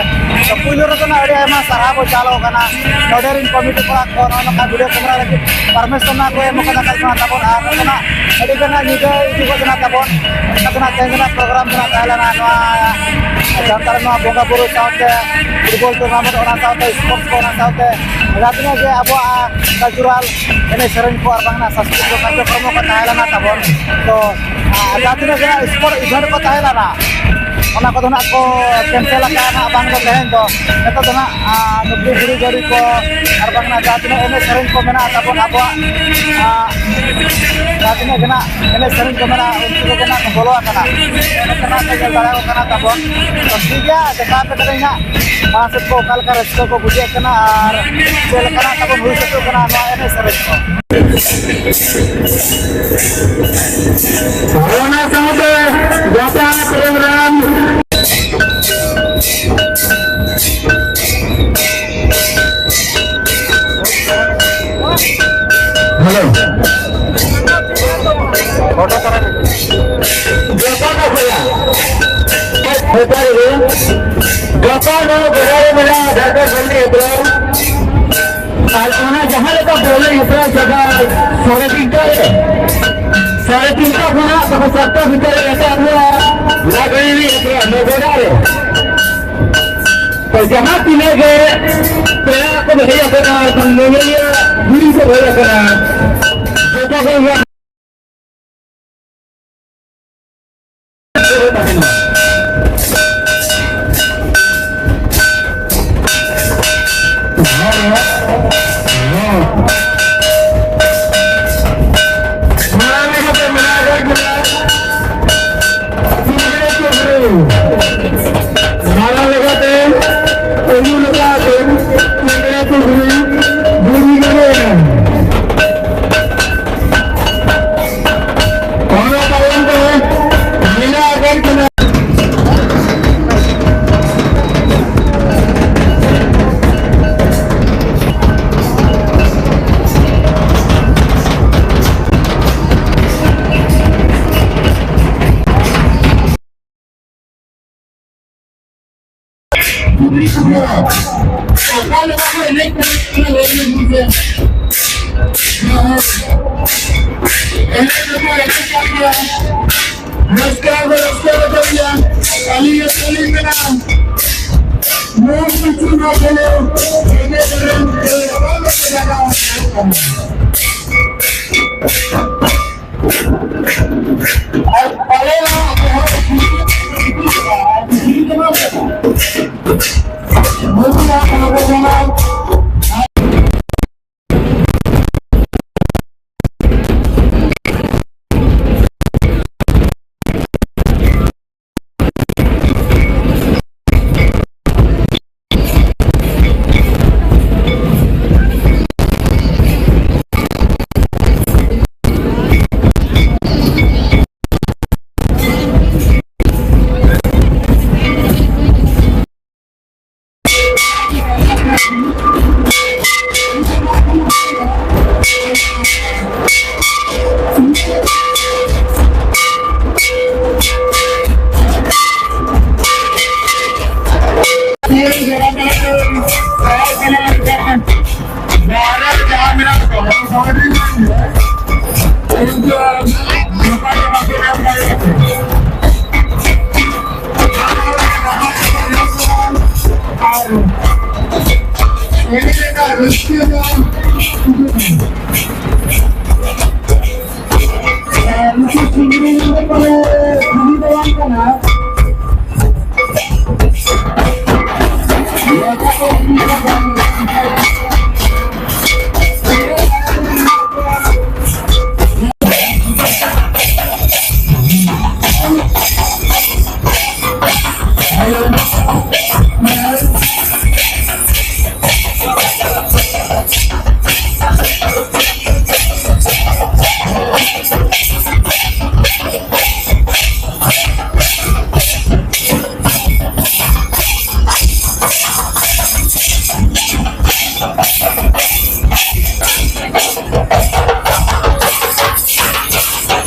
ᱛᱚ ᱯᱩᱭᱞᱩ ᱨᱮᱫᱚ ᱱᱟᱦᱟᱜ ᱟᱹᱰᱤ ᱟᱭᱢᱟ ᱥᱟᱨᱦᱟᱣ ᱵᱚ ᱪᱟᱞ ᱠᱟᱱᱟ ᱱᱚᱰᱮ ᱨᱮᱱ ᱠᱚᱢᱤᱴᱤ ᱠᱚᱲᱟ ᱠᱚ ᱱᱚᱜᱼᱚᱭ ᱱᱚᱝᱠᱟ ᱵᱷᱤᱰᱤᱭᱳ ᱠᱮᱢᱮᱨᱟ ᱞᱟᱹᱜᱤᱫ ᱯᱟᱨᱢᱤᱥᱚᱱ ᱱᱟᱦᱟᱜ ᱠᱚ ᱮᱢ ᱠᱟᱫᱟ ᱠᱟᱞᱯᱚᱱᱟ ᱛᱟᱵᱚᱱ᱾ ᱟᱨ ᱱᱚᱛᱮ ᱱᱟᱦᱟᱜ ᱟᱹᱰᱤ ᱜᱟᱱ ᱱᱟᱦᱟᱜ ᱧᱤᱫᱟᱹ ᱤᱫᱤ ᱜᱚᱫ ᱮᱱᱟ ᱛᱟᱵᱚᱱ᱾ ᱚᱱᱠᱟ ᱫᱚ ᱱᱟᱦᱟᱜ ᱛᱮᱦᱮᱧ ᱫᱚ ᱱᱟᱦᱟᱜ ᱯᱨᱳᱜᱨᱟᱢ ᱫᱚ ᱱᱟᱦᱟᱜ ᱛᱟᱦᱮᱸ ᱞᱮᱱᱟ ᱱᱚᱣᱟ ᱡᱟᱱᱛᱟᱲ ᱱᱚᱣᱟ ᱵᱚᱸᱜᱟ ᱵᱩᱨᱩ ᱥᱟᱶᱛᱮ ᱯᱷᱩᱴᱵᱚᱞ ᱴᱩᱨᱱᱟᱢᱮᱱᱴ, ᱚᱱᱟ ᱥᱟᱶᱛᱮ ᱥᱯᱳᱨᱴᱥ ᱠᱚ, ᱚᱱᱟ ᱥᱟᱶᱛᱮ ᱡᱟᱦᱟᱸ ᱛᱤᱱᱟᱹᱜ ᱜᱮ ᱟᱵᱚᱣᱟᱜ ᱠᱟᱞᱪᱟᱨᱟᱞ ᱮᱱᱮᱡ ᱥᱮᱨᱮᱧ ᱠᱚ ᱟᱨ ᱵᱟᱝ ᱥᱟᱝᱥᱠᱨᱤᱛᱤᱠ ᱠᱟᱨᱡᱚᱠᱨᱚᱢ ᱠᱚ ᱛᱟᱦᱮᱸ ᱞᱮᱱᱟ ᱛᱟᱵᱚᱱ᱾ ᱛᱚ ᱟᱨ ᱡᱟᱦᱟᱸ ᱛᱤᱱᱟᱹᱜ ᱜᱮ ᱥᱯᱳᱨᱴ ᱤᱵᱷᱮᱱᱴ ᱠᱚ ᱛᱟᱦᱮᱸ ᱞᱮᱱᱟ, ᱚᱱᱟ ᱠᱚᱫᱚ ᱱᱟᱜ ᱠᱚ ᱠᱮᱱᱥᱮᱞ ᱟᱠᱟᱫᱼᱟ, ᱱᱟᱜ ᱵᱟᱝ ᱫᱚ ᱛᱮᱦᱮᱧ ᱫᱚ᱾ ᱱᱤᱛᱚᱜ ᱫᱚ ᱱᱟᱜ ᱱᱩᱠᱩ ᱜᱷᱩᱲᱤ ᱜᱷᱟᱹᱲᱤ ᱠᱚ ᱟᱨ ᱵᱟᱝ ᱱᱟᱜ ᱡᱟᱦᱟᱸ ᱛᱤᱱᱟᱹᱜ ᱮᱱᱮᱡ ᱥᱮᱨᱮᱧ ᱠᱚ ᱢᱮᱱᱟᱜᱼᱟ ᱛᱟᱵᱚᱱ ᱟᱵᱚᱣᱟᱜ, ᱟᱨ ᱡᱟᱦᱟᱸ ᱛᱤᱱᱟᱹᱜ ᱜᱮ ᱱᱟᱜ ᱮᱱᱮᱡ ᱥᱮᱨᱮᱧ ᱠᱚ ᱢᱮᱱᱟᱜᱼᱟ, ᱩᱱᱠᱩ ᱠᱚᱜᱮ ᱱᱟᱜ ᱠᱚ ᱵᱚᱞᱚ ᱟᱠᱟᱱᱟ᱾ ᱱᱚᱛᱮ ᱱᱟᱜ ᱯᱮ ᱧᱮᱞ ᱫᱟᱲᱮᱭᱟᱠᱚ ᱠᱟᱱᱟ ᱛᱟᱵᱚᱱ᱾ ᱛᱚ ᱴᱷᱤᱠ ᱜᱮᱭᱟ, ᱫᱮᱠᱷᱟᱣ ᱟᱯᱮ ᱠᱟᱹᱱᱟᱹᱧ ᱱᱟᱜ ᱢᱟᱲᱟᱝ ᱥᱮᱫ ᱠᱚ ᱚᱠᱟ ᱞᱮᱠᱟ ᱨᱟᱹᱥᱠᱟᱹ ᱠᱚ ᱵᱩᱡᱷᱟᱹᱜ ᱠᱟᱱᱟ ᱟᱨ ᱪᱮᱫ ᱞᱮᱠᱟᱱᱟᱜ ᱛᱟᱵᱚᱱ ᱦᱩᱭ ᱥᱟᱹᱛᱚᱜ ᱠᱟᱱᱟ ᱱᱚᱣᱟ ᱮᱱᱮᱡ ᱥᱮᱨᱮᱧ ᱠᱚ᱾ ᱚᱱᱟ ᱥᱟᱶᱛᱮ ᱜᱟᱯᱟ ᱯᱨᱳᱜᱨᱟᱢ᱾ ᱦᱮᱞᱳ᱾ ᱜᱟᱯᱟ ᱫᱚ ᱦᱩᱭᱟ᱾ ᱜᱟᱯᱟ ᱱᱚᱣᱟ ᱜᱚᱰᱟ ᱨᱮ ᱢᱮᱱᱟᱜᱼᱟ ᱰᱟᱠᱛᱟᱨ ᱥᱟᱱᱤ ᱦᱮᱢᱵᱨᱚᱢ᱾ ᱟᱨ ᱚᱱᱟ ᱡᱟᱦᱟᱸ ᱞᱮᱠᱟ ᱵᱚᱞᱮ ᱦᱮᱯᱨᱟᱣ ᱪᱟᱵᱟ ᱥᱟᱲᱮ ᱛᱤᱱᱴᱟ ᱨᱮ ᱥᱟᱲᱮ ᱛᱤᱱᱴᱟ ᱠᱷᱚᱱᱟᱜ ᱛᱚᱠᱷᱚᱱ ᱥᱟᱛᱴᱟ ᱵᱷᱤᱛᱟᱹᱨ ᱨᱮ ᱮᱴᱟᱜ ᱦᱩᱭᱩᱜᱼᱟ᱾ ᱞᱟᱜᱽᱲᱮ ᱮᱱᱮᱡ ᱟᱠᱷᱲᱟ ᱱᱚᱣᱟ ᱜᱚᱰᱟ ᱨᱮ᱾ ᱛᱚ, ᱡᱟᱦᱟᱸ ᱛᱤᱱᱟᱹᱜ ᱜᱮ ᱯᱮᱲᱟ ᱠᱚ ᱦᱮᱡ ᱟᱠᱟᱱᱟ, ᱧᱮᱧᱮᱞᱤᱭᱟᱹ ᱵᱷᱤᱲ ᱠᱚ ᱦᱮᱡ ᱟᱠᱟᱱᱟ, ᱡᱚᱛᱚ ᱠᱚ ᱢᱟᱲᱟᱝ ᱞᱮᱠᱟᱛᱮ ᱟᱹᱭᱩᱨ ᱞᱮᱠᱟᱛᱮ ᱠᱮᱢᱨᱟ ᱪᱩᱫᱷᱩᱨᱤ ᱵᱩᱲᱦᱤ ᱜᱟᱲᱚᱭᱮᱱᱟ᱾ ᱚᱱᱟ ᱛᱟᱭᱚᱢ ᱛᱮ ᱢᱮᱱᱟᱜ ᱟᱠᱟᱫ ᱠᱤᱱᱟ᱾ ᱚᱠᱟ ᱞᱮᱠᱟ ᱠᱚ ᱮᱱᱮᱡ ᱠᱟᱱᱟ, ᱚᱱᱟ ᱞᱟᱹᱭ ᱧᱚᱜ ᱵᱚᱱ ᱯᱮ᱾ ᱮᱱᱮᱡ ᱫᱚᱠᱚ ᱮᱱᱮᱡ ᱠᱟᱱ ᱜᱮᱭᱟ, ᱨᱟᱹᱥᱠᱟᱹ ᱦᱚᱸᱠᱚ ᱨᱟᱹᱥᱠᱟᱹ ᱟᱠᱟᱫ ᱜᱮᱭᱟ᱾ ᱟᱹᱞᱤᱧ ᱦᱚᱸ ᱟᱹᱞᱤᱧ ᱢᱮᱱᱟ, ᱢᱚᱡᱽ ᱠᱤᱪᱷᱩ ᱱᱚᱣᱟ ᱠᱷᱮᱞᱳᱰ ᱮᱱᱮᱡ ᱨᱮᱱ ᱡᱟᱭᱜᱟ ᱦᱩᱭᱩᱜ ᱠᱟᱱᱟ᱾ ᱮᱱᱮᱡ ᱨᱮᱱᱟᱜ ᱨᱟᱹᱥᱠᱟᱹ ᱫᱚ ᱱᱩᱠᱩ ᱥᱤᱝᱨᱟᱹᱭ ᱠᱚᱞᱮ ᱠᱩᱞᱤ ᱫᱚ ᱵᱟᱝ ᱠᱟᱱᱟ᱾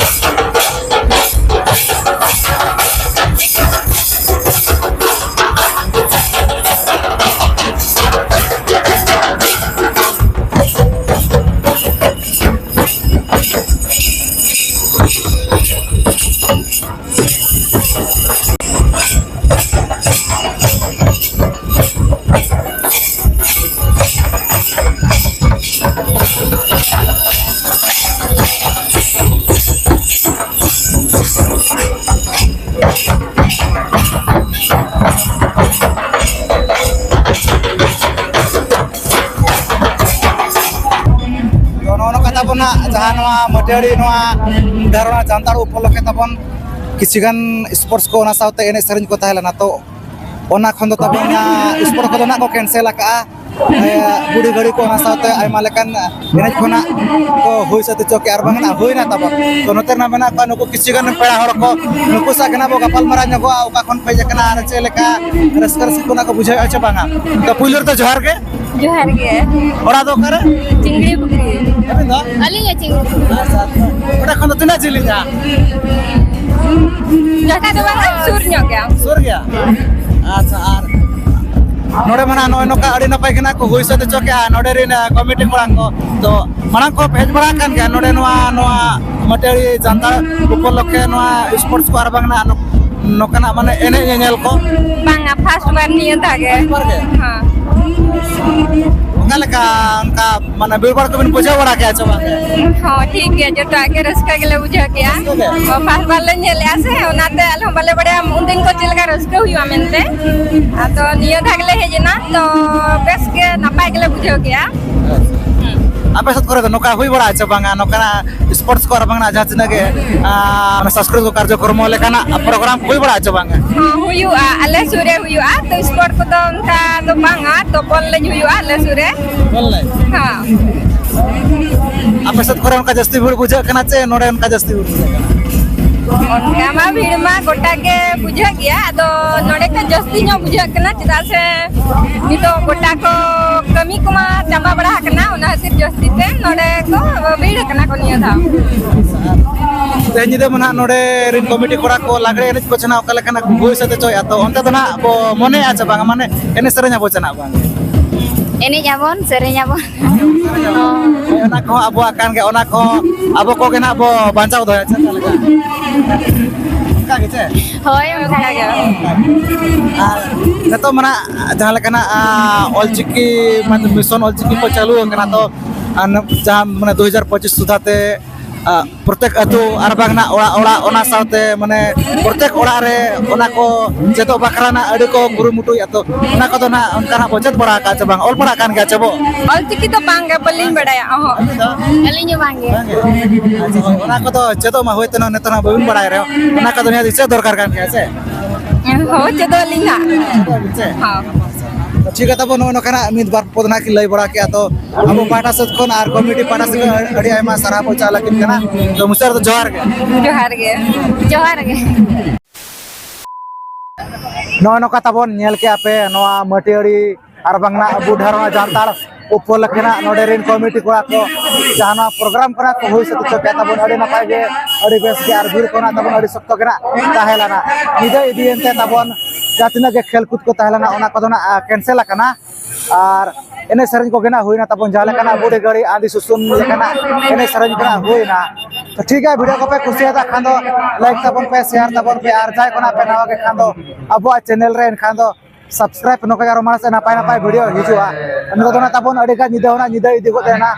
ᱛᱚ, ᱱᱚᱜᱼᱚ ᱱᱚᱝᱠᱟ ᱛᱟᱵᱚᱱ ᱦᱟᱸᱜ, ᱡᱟᱦᱟᱸ ᱱᱚᱣᱟ ᱢᱟᱹᱴᱤᱭᱟᱹᱲᱤ ᱱᱚᱣᱟ ᱫᱷᱟᱨᱚᱱᱟ ᱡᱟᱱᱛᱟᱲ ᱩᱯᱚᱞᱚᱠᱠᱷᱮ ᱛᱟᱵᱚᱱ ᱠᱤᱪᱷᱩ ᱜᱟᱱ ᱥᱯᱳᱨᱴᱥ ᱠᱚ, ᱚᱱᱟ ᱥᱟᱶᱛᱮ ᱮᱱᱮᱡ ᱥᱮᱨᱮᱧ ᱠᱚ ᱛᱟᱦᱮᱸ ᱞᱮᱱᱟ᱾ ᱛᱚ, ᱚᱱᱟ ᱠᱷᱚᱱ ᱫᱚ ᱛᱟᱵᱚᱱ ᱚᱱᱟ ᱥᱯᱳᱨᱴᱥ ᱠᱚᱫᱚ ᱱᱟᱜ ᱠᱚ ᱠᱮᱱᱥᱮᱞ ᱟᱠᱟᱜᱼᱟ᱾ ᱮ, ᱵᱩᱰᱷᱤ ᱜᱟᱹᱲᱤ ᱠᱚ, ᱚᱱᱟ ᱥᱟᱶᱛᱮ ᱟᱭᱢᱟ ᱞᱮᱠᱟᱱ ᱮᱱᱮᱡ ᱠᱷᱚᱱᱟᱜ ᱠᱚ ᱦᱩᱭ ᱥᱟᱹᱛ ᱦᱚᱪᱚ ᱠᱮᱜᱼᱟ, ᱟᱨ ᱵᱟᱝ ᱱᱟᱜ ᱦᱩᱭᱱᱟ ᱛᱟᱵᱚᱱ᱾ ᱛᱚ, ᱱᱚᱛᱮ ᱨᱮᱱᱟᱜ ᱢᱮᱱᱟᱜ ᱠᱚᱣᱟ ᱱᱩᱠᱩ ᱠᱤᱪᱷᱩ ᱜᱟᱱ ᱯᱮᱲᱟ ᱦᱚᱲ ᱠᱚ, ᱱᱩᱠᱩ ᱥᱟᱶ ᱜᱮ ᱱᱟᱜ ᱵᱚ ᱜᱟᱯᱟᱞ ᱢᱟᱨᱟᱣ ᱧᱚᱜᱚᱜᱼᱟ, ᱚᱠᱟ ᱠᱷᱚᱱ ᱯᱮ ᱦᱮᱡ ᱟᱠᱟᱱᱟ ᱟᱨ ᱪᱮᱫ ᱞᱮᱠᱟ ᱨᱟᱹᱥᱠᱟᱹ ᱨᱟᱹᱥᱠᱟᱹ ᱠᱚ ᱱᱟᱜ ᱠᱚ ᱵᱩᱡᱷᱟᱹᱣᱮᱫᱼᱟ ᱪᱮ ᱵᱟᱝᱟ᱾ ᱛᱚ, ᱯᱩᱭᱞᱩ ᱨᱮᱫᱚ ᱡᱚᱦᱟᱨ ᱜᱮ᱾ ᱡᱚᱦᱟᱨ ᱜᱮ᱾ ᱚᱲᱟᱜ ᱫᱚ ᱚᱠᱟᱨᱮ? ᱪᱤᱝᱲᱤ ᱯᱩᱠᱷᱨᱤ᱾ ᱟᱹᱵᱤᱱ ᱫᱚ? ᱟᱹᱞᱤᱧ ᱦᱚᱸ ᱪᱤᱝᱲᱤ ᱯᱩᱠᱷᱨᱤ᱾ ᱟᱪᱪᱷᱟ, ᱟᱪᱪᱷᱟ᱾ ᱚᱸᱰᱮ ᱠᱷᱚᱱ ᱫᱚ ᱛᱤᱱᱟᱹᱜ ᱡᱤᱞᱤᱧᱟ? ᱡᱟᱹᱥᱛᱤ ᱫᱚ ᱵᱟᱝᱟ, ᱥᱩᱨ ᱧᱚᱜ ᱜᱮᱭᱟ᱾ ᱥᱩᱨ ᱜᱮᱭᱟ? ᱟᱪᱪᱷᱟ, ᱟᱨ ᱱᱚᱰᱮ ᱢᱟ ᱱᱟᱜ ᱱᱚᱜᱼᱚᱭ ᱱᱚᱝᱠᱟ ᱟᱹᱰᱤ ᱱᱟᱯᱟᱭ ᱜᱮ ᱱᱟᱜ ᱠᱚ ᱦᱩᱭ ᱥᱟᱹᱛ ᱦᱚᱪᱚ ᱠᱮᱜᱼᱟ ᱱᱚᱰᱮ ᱨᱮᱱ, ᱟ, ᱠᱚᱢᱤᱴᱤ ᱠᱚᱲᱟ ᱠᱚ᱾ ᱛᱚ, ᱢᱟᱲᱟᱝ ᱠᱚ ᱦᱮᱡ ᱵᱟᱲᱟ ᱟᱠᱟᱱ ᱜᱮᱭᱟ ᱱᱚᱰᱮ ᱱᱚᱣᱟ, ᱱᱚᱣᱟ ᱢᱟᱹᱴᱤᱭᱟᱹᱲᱤ ᱡᱟᱱᱛᱟᱲ ᱩᱯᱚᱞᱚᱠᱠᱷᱮ ᱱᱚᱣᱟ ᱥᱯᱳᱨᱴᱥ ᱠᱚ ᱟᱨ ᱵᱟᱝ ᱱᱟᱜ ᱱᱚ-, ᱱᱚᱝᱠᱟᱱᱟᱜ ᱢᱟᱱᱮ ᱮᱱᱮᱡ ᱧᱮᱧᱮᱞ ᱠᱚ? ᱵᱟᱝᱟ, ᱯᱷᱟᱥᱴ ᱵᱟᱨ ᱱᱤᱭᱟᱹ ᱫᱷᱟᱣ ᱜᱮ᱾ ᱯᱷᱟᱥᱴ ᱵᱟᱨ ᱜᱮ? ᱦᱮᱸ᱾ ᱚᱠᱟ ᱞᱮᱠᱟ, ᱚᱱᱠᱟ ᱢᱟᱱᱮ ᱵᱷᱤᱲ ᱵᱷᱟᱲ ᱠᱚᱵᱤᱱ ᱵᱩᱡᱷᱟᱹᱣ ᱵᱟᱲᱟ ᱠᱮᱜᱼᱟ ᱪᱮ ᱵᱟᱝ? ᱦᱚᱸ, ᱴᱷᱤᱠ ᱜᱮᱭᱟ, ᱡᱚᱛᱚᱣᱟᱜ ᱜᱮ ᱨᱟᱹᱥᱠᱟᱹ ᱜᱮᱞᱮ ᱵᱩᱡᱷᱟᱹᱣ ᱠᱮᱜᱼᱟ᱾ ᱨᱟᱹᱥᱠᱟᱹ ᱜᱮ? ᱚ, first ᱵᱟᱨ ᱞᱮ ᱧᱮᱞᱮᱜᱼᱟ ᱥᱮ, ᱚᱱᱟᱛᱮ ᱟᱞᱮ ᱦᱚᱸ ᱵᱟᱞᱮ ᱵᱟᱲᱟᱭᱟ ᱩᱱᱫᱤᱱ ᱠᱚ ᱪᱮᱫ ᱞᱮᱠᱟ ᱨᱟᱹᱥᱠᱟᱹ ᱦᱩᱭᱩᱜᱼᱟ ᱢᱮᱱᱛᱮ᱾ ᱟᱫᱚ ᱱᱤᱭᱟᱹ ᱫᱷᱟᱣ ᱜᱮᱞᱮ ᱦᱮᱡ ᱮᱱᱟ, ᱛᱚ ᱵᱮᱥ ᱜᱮ ᱱᱟᱯᱟᱭ ᱜᱮᱞᱮ ᱵᱩᱡᱷᱟᱹᱣ ᱠᱮᱜᱼᱟ᱾ ᱦᱩᱸ᱾ ᱟᱯᱮ ᱥᱮᱫ ᱠᱚᱨᱮ ᱫᱚ ᱱᱚᱝᱠᱟ ᱦᱩᱭ ᱵᱟᱲᱟᱜᱼᱟ ᱪᱮ ᱵᱟᱝᱟ? ᱱᱚᱝᱠᱟᱱᱟᱜ sports ᱠᱚ ᱟᱨ ᱵᱟᱝᱟ ᱡᱟᱦᱟᱸ ᱛᱤᱱᱟᱹᱜ ᱜᱮ, ᱟᱨ ᱥᱟᱝᱥᱠᱨᱤᱛᱤᱠ ᱠᱟᱨᱡᱚᱠᱨᱚᱢ ᱞᱮᱠᱟᱱᱟᱜ program ᱦᱩᱭ ᱵᱟᱲᱟᱜᱼᱟ ᱪᱮ ᱵᱟᱝᱟ? ᱦᱚᱸ, ᱦᱩᱭᱩᱜᱼᱟ, ᱟᱞᱮ ᱥᱩᱨ ᱨᱮ ᱦᱩᱭᱩᱜᱼᱟ, ᱛᱚ sport ᱠᱚᱫᱚ ᱚᱱᱠᱟ ᱫᱚ ᱵᱟᱝᱟ, ᱛᱚ ᱵᱚᱞ ᱮᱱᱮᱡ ᱦᱩᱭᱩᱜᱼᱟ ᱟᱞᱮ ᱥᱩᱨ ᱨᱮ᱾ ᱵᱚᱞ ᱮᱱᱮᱡ? ᱦᱚᱸ᱾ ᱟᱯᱮ ᱥᱮᱫ ᱠᱚᱨᱮ ᱚᱱᱠᱟ ᱡᱟᱹᱥᱛᱤ ᱵᱷᱤᱲ ᱵᱩᱡᱷᱟᱹᱜ ᱠᱟᱱᱟ ᱪᱮ ᱱᱚᱰᱮ ᱚᱱᱠᱟ ᱡᱟᱹᱥᱛᱤ ᱵᱷᱤᱲ ᱵᱩᱡᱷᱟᱹᱜ ᱠᱟᱱᱟ? ᱚᱱᱠᱟ ᱢᱟ ᱵᱷᱤᱲ ᱢᱟ ᱜᱚᱴᱟ ᱜᱮ ᱵᱩᱡᱷᱟᱹᱜ ᱜᱮᱭᱟ, ᱟᱫᱚ ᱱᱚᱰᱮ ᱠᱷᱚᱱ ᱡᱟᱹᱥᱛᱤ ᱧᱚᱜ ᱵᱩᱡᱷᱟᱹᱜ ᱠᱟᱱᱟ, ᱪᱮᱫᱟᱜ ᱥᱮ ᱱᱤᱛᱚᱜ ᱜᱚᱴᱟ ᱠᱚ ᱠᱟᱹᱢᱤ ᱠᱚᱢᱟ ᱪᱟᱵᱟ ᱵᱟᱲᱟ ᱟᱠᱟᱱᱟ, ᱚᱱᱟ ᱠᱷᱟᱹᱛᱤᱨ ᱡᱟᱹᱥᱛᱤ ᱛᱮ ᱱᱚᱰᱮ ᱠᱚ ᱵᱷᱤᱲ ᱟᱠᱟᱱᱟ ᱠᱚ ᱱᱤᱭᱟᱹ ᱫᱷᱟᱣ᱾ ᱛᱮᱦᱮᱧ ᱧᱤᱫᱟᱹ ᱢᱟ ᱱᱟᱦᱟᱜ ᱱᱚᱰᱮ ᱨᱤᱱ ᱠᱚᱢᱤᱴᱤ ᱠᱚᱲᱟ ᱠᱚ ᱞᱟᱜᱽᱲᱮ ᱮᱱᱮᱡ ᱠᱚ ᱪᱮ ᱱᱟᱦᱟᱜ ᱚᱠᱟ ᱞᱮᱠᱟᱱᱟᱜ ᱠᱚ ᱦᱩᱭ ᱥᱟᱹᱛ ᱦᱚᱪᱚᱭᱮᱫᱼᱟ, ᱛᱚ ᱚᱱᱛᱮ ᱫᱚ ᱱᱟᱦᱟᱜ ᱵᱚ ᱢᱚᱱᱮᱭᱟ ᱪᱮ ᱵᱟᱝᱟ, ᱢᱟᱱᱮ ᱮᱱᱮᱡ ᱥᱮᱨᱮᱧ ᱟᱵᱚ ᱪᱮ ᱱᱟᱦᱟᱜ ᱵᱟᱝ? ᱮᱱᱮᱡ ᱟᱵᱚᱱ, ᱥᱮᱨᱮᱧ ᱟᱵᱚᱱ᱾ ᱦᱳᱭ, ᱚᱱᱟ ᱠᱚᱦᱚᱸ ᱟᱵᱚᱣᱟᱜ ᱠᱟᱱ ᱜᱮᱭᱟ, ᱚᱱᱟ ᱠᱚᱦᱚᱸ ᱟᱵᱚ ᱠᱚᱜᱮ ᱱᱟᱦᱟᱜ ᱵᱚ ᱵᱟᱧᱪᱟᱣ ᱫᱚᱦᱚᱭᱟ, ᱪᱮ ᱚᱠᱟ ᱞᱮᱠᱟ? ᱚᱱᱠᱟ ᱜᱮ ᱪᱮ? ᱦᱳᱭ, ᱚᱱᱠᱟ ᱜᱮ᱾ ᱟᱨ ᱱᱤᱛᱚᱜ ᱢᱟ ᱱᱟᱦᱟᱜ ᱡᱟᱦᱟᱸ ᱞᱮᱠᱟᱱᱟᱜ, ᱟᱸ, ᱚᱞᱪᱤᱠᱤ, ᱢᱟᱱᱮ mission ᱚᱞᱪᱤᱠᱤ ᱠᱚ ᱪᱟᱹᱞᱩ ᱟᱠᱟᱱᱟ, ᱛᱚ, ᱟᱨ ᱱᱤᱛ ᱡᱟᱦᱟᱸ ᱢᱟᱱᱮ ᱫᱩ ᱦᱟᱡᱟᱨ ᱯᱚᱸᱪᱤᱥ ᱥᱩᱫᱷᱟ ᱛᱮ, ᱟᱸ, ᱯᱨᱚᱛᱮᱠ ᱟᱹᱛᱩ ᱟᱨ ᱵᱟᱝ ᱱᱟᱜ ᱚᱲᱟᱜ ᱚᱲᱟᱜ, ᱚᱱᱟ ᱥᱟᱶᱛᱮ ᱢᱟᱱᱮ ᱯᱨᱚᱛᱮᱠ ᱚᱲᱟᱜ ᱨᱮ ᱚᱱᱟ ᱠᱚ ᱪᱮᱫᱚᱜ ᱵᱟᱠᱷᱨᱟ ᱱᱟᱜ ᱟᱹᱰᱤ ᱠᱚ ᱠᱩᱨᱩᱢᱩᱴᱩᱭᱮᱫᱼᱟ᱾ ᱛᱚ ᱚᱱᱟ ᱠᱚᱫᱚ ᱱᱟᱜ ᱚᱱᱠᱟ ᱱᱟᱜ ᱵᱚ ᱪᱮᱫ ᱵᱟᱲᱟ ᱟᱠᱟᱫ ᱪᱮ ᱵᱟᱝ? ᱚᱞ ᱯᱟᱲᱦᱟᱜ ᱠᱟᱱ ᱜᱮᱭᱟ ᱪᱮ ᱵᱚ? ᱚᱞᱪᱤᱠᱤ ᱫᱚ ᱵᱟᱝ ᱜᱮ, ᱵᱟᱹᱞᱤᱧ ᱵᱟᱲᱟᱭᱟ ᱚᱦᱚᱸ᱾ ᱟᱹᱵᱤᱱ ᱫᱚ? ᱟᱹᱞᱤᱧ ᱦᱚᱸ ᱵᱟᱝ ᱜᱮ᱾ ᱵᱟᱝ ᱜᱮ? ᱟᱪᱪᱷᱟ, ᱦᱳᱭ, ᱚᱱᱟ ᱠᱚᱫᱚ ᱪᱮᱫᱚᱜ ᱢᱟ, ᱦᱳᱭᱛᱳ ᱱᱟᱜ ᱱᱤᱛᱚᱜ ᱱᱟᱜ ᱵᱟᱹᱵᱤᱱ ᱵᱟᱲᱟᱭ ᱨᱮᱦᱚᱸ, ᱚᱱᱟ ᱠᱚᱫᱚ ᱱᱤᱦᱟᱹᱛ ᱪᱮᱫ ᱫᱚᱨᱠᱟᱨ ᱠᱟᱱ ᱜᱮᱭᱟ ᱥᱮ? ᱦᱳᱭ, ᱪᱮᱫᱚᱜ ᱟᱹᱞᱤᱧ ᱦᱟᱸᱜ᱾ ᱪᱮᱫᱚᱜ ᱟᱹᱵᱤᱱ ᱥᱮ? ᱦᱚᱸ᱾ ᱴᱷᱤᱠ ᱜᱮᱭᱟ, ᱛᱟᱵᱚ ᱱᱚᱜᱼᱚ ᱱᱚᱝᱠᱟᱱᱟᱜ ᱢᱤᱫ ᱵᱟᱨ ᱯᱚᱫ ᱱᱟᱜ ᱠᱤᱱ ᱞᱟᱹᱭ ᱵᱟᱲᱟ ᱠᱮᱜᱼᱟ᱾ ᱛᱚ ᱟᱵᱚ ᱯᱟᱦᱴᱟ ᱥᱮᱫ ᱠᱷᱚᱱ ᱟᱨ ᱠᱚᱢᱤᱴᱤ ᱯᱟᱦᱴᱟ ᱥᱮᱫ ᱠᱷᱚᱱ ᱟᱹᱰᱤ ᱟᱭᱢᱟ ᱥᱟᱨᱦᱟᱣ ᱵᱚᱱ ᱪᱟᱞ ᱟᱹᱠᱤᱱ ᱠᱟᱱᱟ᱾ ᱛᱚ ᱢᱩᱪᱟᱹᱫ ᱨᱮᱫᱚ ᱡᱚᱦᱟᱨ ᱜᱮ᱾ ᱡᱚᱦᱟᱨ ᱜᱮ᱾ ᱡᱚᱦᱟᱨ ᱜᱮ᱾ ᱱᱚᱜᱼᱚ ᱱᱚᱝᱠᱟ ᱛᱟᱵᱚᱱ ᱧᱮᱞ ᱠᱮᱜᱼᱟ ᱯᱮ ᱱᱚᱣᱟ ᱢᱟᱹᱴᱤᱭᱟᱹᱲᱤ ᱟᱨ ᱵᱟᱝ ᱱᱟᱜ ᱟᱵᱚ ᱰᱷᱟᱨᱣᱟ ᱡᱟᱱᱛᱟᱲ ᱩᱯᱚᱞᱚᱠᱠᱷᱮ ᱱᱟᱜ ᱱᱚᱰᱮ ᱨᱮᱱ ᱠᱚᱢᱤᱴᱤ ᱠᱚᱲᱟ ᱠᱚ ᱡᱟᱦᱟᱸ ᱱᱚᱣᱟ program ᱠᱚ ᱱᱟᱜ ᱠᱚ ᱦᱩᱭ ᱥᱟᱹᱛ ᱦᱚᱪᱚ ᱠᱮᱫ ᱛᱟᱵᱚᱱ, ᱟᱹᱰᱤ ᱱᱟᱯᱟᱭ ᱜᱮ, ᱟᱹᱰᱤ ᱵᱮᱥ ᱜᱮ, ᱟᱨ ᱵᱷᱤᱲ ᱠᱚ ᱱᱟᱜ ᱛᱟᱵᱚᱱ ᱟᱹᱰᱤ ᱥᱚᱠᱛᱚ ᱜᱮ ᱱᱟᱜ ᱛᱟᱦᱮᱸ ᱞᱮᱱᱟ᱾ ᱧᱤᱫᱟᱹ ᱤᱫᱤᱭᱮᱱ ᱛᱮ ᱛᱟᱵᱚᱱ ᱡᱟᱦᱟᱸ ᱛᱤᱱᱟᱹᱜ ᱜᱮ ᱠᱷᱮᱞ ᱠᱩᱫ ᱠᱚ ᱛᱟᱦᱮᱸ ᱞᱮᱱᱟ, ᱚᱱᱟ ᱠᱚᱫᱚ ᱱᱟᱜ, ᱟ, cancel ᱟᱠᱟᱱᱟ᱾ ᱟᱨ ᱮᱱᱮᱡ ᱥᱮᱨᱮᱧ ᱠᱚᱜᱮ ᱱᱟᱜ ᱦᱩᱭᱱᱟ ᱛᱟᱵᱚᱱ, ᱡᱟᱦᱟᱸ ᱞᱮᱠᱟᱱᱟᱜ ᱵᱩᱰᱷᱤ ᱜᱟᱹᱲᱤ ᱟᱸᱫᱤ ᱥᱩᱥᱩᱱ ᱞᱮᱠᱟᱱᱟᱜ ᱮᱱᱮᱡ ᱥᱮᱨᱮᱧ ᱠᱚ ᱱᱟᱜ ᱦᱩᱭᱱᱟ᱾ ᱛᱚ ᱴᱷᱤᱠ ᱜᱮᱭᱟ, video ᱠᱚᱯᱮ ᱠᱩᱥᱤᱭᱟᱫᱟ ᱠᱷᱟᱱ ᱫᱚ like ᱛᱟᱵᱚᱱ ᱯᱮ, share ᱛᱟᱵᱚᱱ ᱯᱮ, ᱟᱨ ᱡᱟᱦᱟᱸᱭ ᱠᱚ ᱱᱟᱜ ᱯᱮ ᱱᱟᱣᱟ ᱜᱮ ᱠᱷᱟᱱ ᱫᱚ ᱟᱵᱚᱣᱟᱜ channel ᱨᱮ ᱮᱱᱠᱷᱟᱱ ᱫᱚ subscribe ᱱᱚᱝᱠᱟ ᱜᱮ ᱟᱨᱚ ᱢᱟᱲᱟᱝ ᱥᱮᱫ ᱱᱟᱯᱟᱭ ᱱᱟᱯᱟᱭ video ᱦᱤᱡᱩᱜᱼᱟ᱾ ᱱᱤᱛᱚᱜ ᱫᱚ ᱱᱟᱜ ᱛᱟᱵᱚᱱ ᱟᱹᱰᱤ ᱜᱟᱱ ᱧᱤᱫᱟᱹ ᱦᱚᱸ ᱱᱟᱜ ᱧᱤᱫᱟᱹ ᱤᱫᱤ ᱜᱚᱫ ᱮᱱᱟ᱾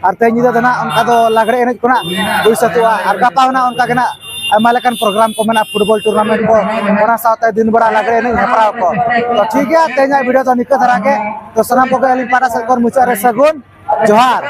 ᱟᱨ ᱛᱮᱦᱮᱧ ᱧᱤᱫᱟᱹ ᱫᱚ ᱱᱟᱜ ᱚᱱᱠᱟ ᱫᱚ ᱞᱟᱜᱽᱲᱮ ᱮᱱᱮᱡ ᱠᱚ ᱱᱟᱜ ᱦᱩᱭ ᱥᱟᱹᱛᱩᱜᱼᱟ᱾ ᱟᱨ ᱜᱟᱯᱟ ᱦᱚᱸ ᱱᱟᱜ ᱚᱱᱠᱟ ᱜᱮ ᱱᱟᱜ ᱟᱭᱢᱟ ᱞᱮᱠᱟᱱ program ᱠᱚ ᱢᱮᱱᱟᱜᱼᱟ, football tournament ᱠᱚ, ᱚᱱᱟ ᱥᱟᱶᱛᱮ ᱫᱤᱱ ᱵᱮᱲᱟ ᱞᱟᱜᱽᱲᱮ ᱮᱱᱮᱡ ᱦᱮᱯᱨᱟᱣ ᱠᱚ᱾ ᱛᱚ ᱴᱷᱤᱠ ᱜᱮᱭᱟ, ᱛᱮᱦᱮᱧᱟᱜ video ᱫᱚ ᱱᱤᱝᱠᱟᱹ ᱫᱷᱟᱨᱟ ᱜᱮ᱾ ᱛᱚ ᱥᱟᱱᱟᱢ ᱠᱚᱜᱮ ᱟᱹᱞᱤᱧ ᱯᱟᱦᱴᱟ ᱥᱮᱫ ᱠᱷᱚᱱ ᱢᱩᱪᱟᱹᱫ ᱨᱮ ᱥᱟᱹᱜᱩᱱ ᱡᱚᱦᱟᱨ᱾